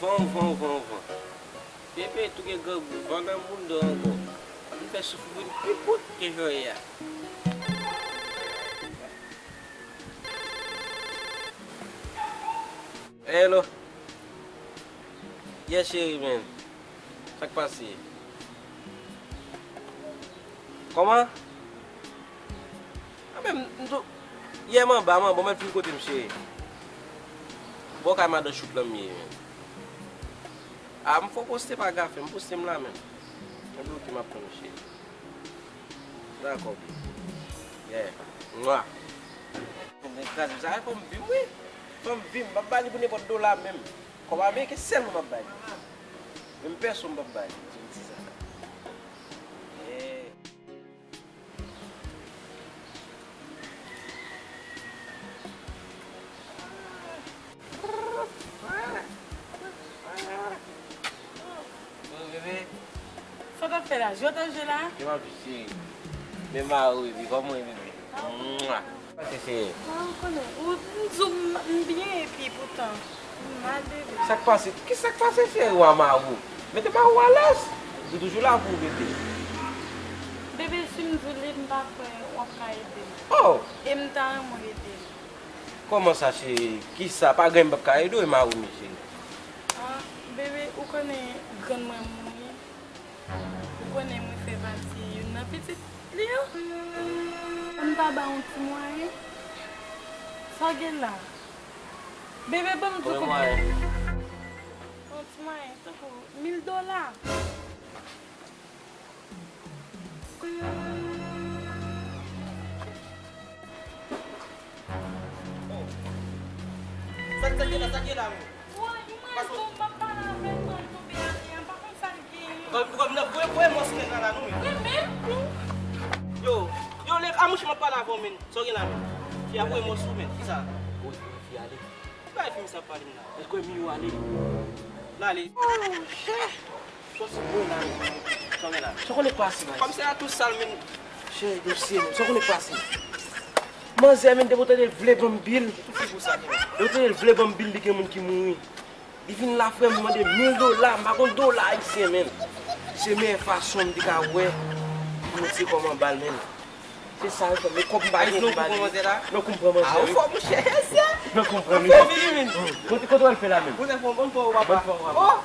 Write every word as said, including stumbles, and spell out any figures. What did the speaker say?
Van, van, van, van. Bebe, tou gen grangou, van nan bounda ankò. M fè souf vin pi kout ke jan ye a. Hello. Yes, cheri, men. Sa k pase? Kòman? A, men, m tou, yè m anba, m anba, m mèt vin kote m, cheri. Bò kay madan Chouk lan m ye, men. A, m fò poste pa gafe, m poste m la menm. Ebyen, oke, m ap tann ou, cheri. Dakò, baby. Yeah. Mwa. Men gaz, sa fò m vin, wi. Fò m vin, m p ap ba li pou nenpòt dola menm. Kòb ameriken sèlman m ap ba li. Menm pèso m p ap ba li. Di m di sa. Yeah. Yo, bebe. Sa w t ap fè la? Jwe w t ap jwe la? Yo, m ap jwe, cheri. Men mari w, bebe. Kòman w ye, bebe? Mwa. Pase, cheri. Mwen, ou konnen. Ou, m di w m, m byen epi poutan, m mal, bebe. Sa k pase? Ki sa k pase, cheri? Wa mari w. Mete mari w alèz. Li toujou la pou ou, bebe. Bebe, si m di w li, m pa kwè w ap ka ede m. Oh! E m ta renmen w ede m. Kòman sa, cheri? Kisa? Pa gen m p ap ka ede w, e mari w, mesye? Ah, bebe, ou konnen grann mwen mouri. Ou konnen mwen fè pati youn nan pitit li yo. M ta ba yon ti mwayen. Sa w gen la? Bebe, ban m di w konbyen. Yon ti mwayen, tankou mil dola. Sa, sa k ye la, sa k ye la, men? Woy, mwen tou, m ap pale avè l, mwen tonbe atè a, m pa konn sa l genyen. Kòm, kòm nan, voye, voye mò sou nèg la, la, non, men. Men, men, men. Yo, yo, nèg, a, mouche, m ap pale avè w, men. Sa w gen la, men? Fi a voye mò sou, men. Kisa? Woy, woy, fi ale. Ki bagay fi misye ap pale m la? Èske w wè Miyo ale? L ale. Oh, chè! Sòsi bwen la, men. Sa w gen la? Sa w konnen k pase, men? Kòmsè a tou sal, men. Chè, dosye, men. Sa w konnen k pase? Manzè, men, depi w tande l vle ban m bil. Depi w tande l vle ban m bil, li gen moun ki mouri. Li vin la, frè m, mande mil dola, m pa konn dola ayisyen, men. Se meyè fason m te ka wè pou m se kòman ba l, men. Se sa yo fè, men kòb m pa gen pou ba li. Non, kou pran manzè, wi. Non, kou pran, men. Kote, kote w al fè la, men? Bon, bon, bon, papa. Bon, bon, papa.